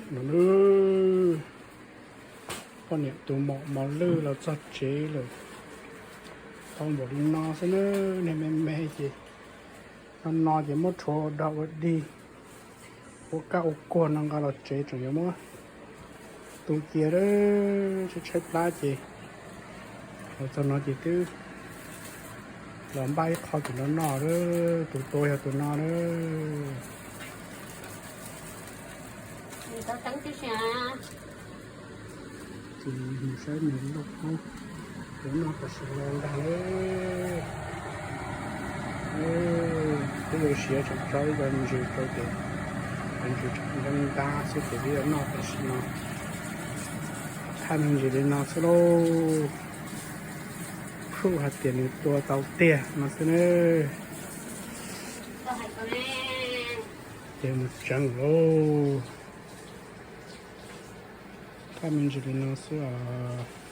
No na, poj niam tus maum mos lwj los txog tsev lawm. Tau npaum li no xwb na, niag me me ces no no ces muab rhuav ua dog ua dig, ua kaj ua kuag no nqa los tsev tseem yuav muab tu cia, tshaib tshaib plab ces los txog no ces twb los npaj ib qho tim no noj lawm. Tus tua yog tus no lawm. Saib nws loj, yuav noj tam sim no ntag lauj. Twb yuav siav tseem tso ib co ntses rau ces, cov ntses tseem ntab ntab xwb ces twb yuav noj tam sim no. Thaj me ntsis li no xwb lauj. Proof hais tias nws tua tau tiag no xwb na. Ces mus tseev lauj. Thaj me ntsis li no xwb os.